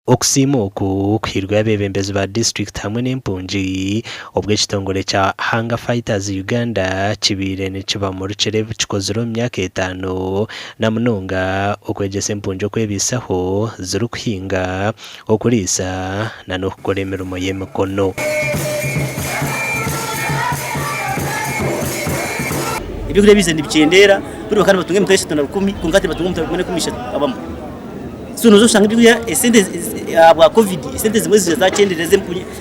Okusiima oku kuhairwe abeebembezi ba disiturikiti hamwe n'empungi obwo ekitongore kya Hunger Fighters Uganda kibaire nikibamurikira ebi kikozire omu myaka etaano na munonga okwegyesa empungi okwebaisaho zirikuhinga, okuriisa na n'okukora emirimo y'emikono. Ebyokurya biizire nibikyendeera, buri bakaba nibatunga emitwaro eshatu na rukumi kwonka hati nibatunga omutwaro gumwe n'enkumi ishatu abamwe. So noza oshanga ebyokurya esente ahabwa covid esente zimwe ziija zakyendeera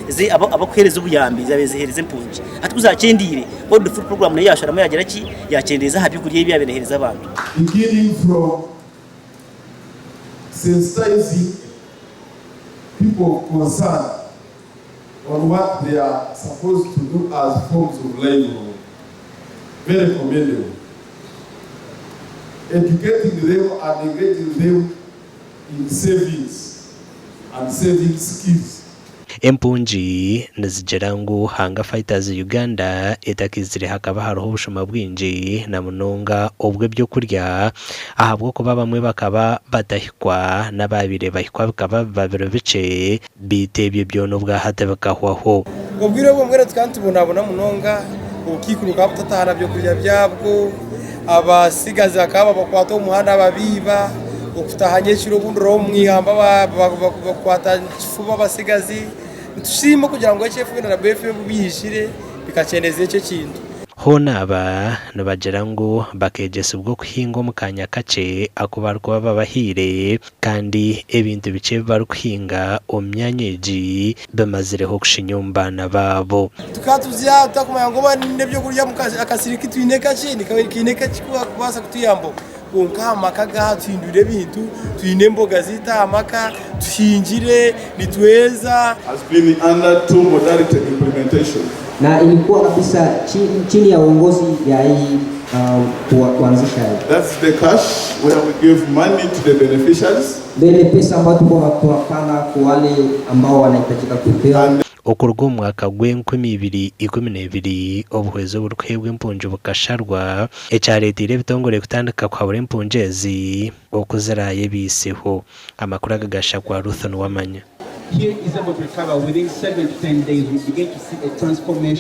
ezi abakuheereza obuyambi zaabaire niziheereza empungi. Hati ku zakyendeire, World Food Program nayo yasharamu yagira ki, yakyendeeza aha byokurya ebi yaabaire neeheereza abantu. Beginning from sensitizing people of concern on what they are supposed to do as forms of livelihood, very commendable, educating them and engaging them in savings and saving skills. Empungi nizigira ngu Hunger Fighters Uganda etakaizire hakaba hariho obushuma bwingi na munonga obw'ebyokurya ahabw'okuba abamwe bakaba batahikwa n'abaabaire bahikwa bikaba biba biro bikye Beitu ebyo byona obwahati bikahwaho. Obwire obwo mbwenu tukaba nitubonabona munonga, obukaikuru bukaba butataaha na byokurya byabwo, abatsigazi bakaba babakwata omu muhanda babiiba, okutaaha nyekiro obundi oraba omu ihamba bakukwata kifuba abatsigazi. Nitusiima kugira ngu HFB na WFP byijire bikakyendeeza ekyo ekintu. Hoona aba nibagira ngu bakeegyesibwa okuhinga omu kaanya kakye aku barikuba babahaire Kandi ebintu bikye ebi barikuhinga omu myanya egi bimazireho kushinya omu baana baabo. Tukaba tuzya tutakumanya ngu oba n'ebyokurya omu akasiri ku twine kakye nikaine kakye kubaasa kutuyambaho. Kwonka aha maka aga tuhindwire ebintu, twine emboga zaitu aha maka, tuhingire, nitweza. Has been under two modality implementation. Na ilikuwa kabisa chini ya uongozi ya hii kuanzisha hii. That's the cash where we give money to the beneficiaries. Ndio ile pesa ambayo tulikuwa tunapana kwa wale ambao wanahitajika kupewa. And. Okuruga omu mwaka gw'enkumi ibiri ikumi n'ebiri, obuhwezi oburikuheebwa empungi bukasharwa, ekyareeteire ebitongore kutandika kuhabura empungi ezi oku ziraayebaiseho. Amakuru aga gashakwa Ruth Nuwamanya. Here is able to recover within 7 to 10 days we begin to see a transformation.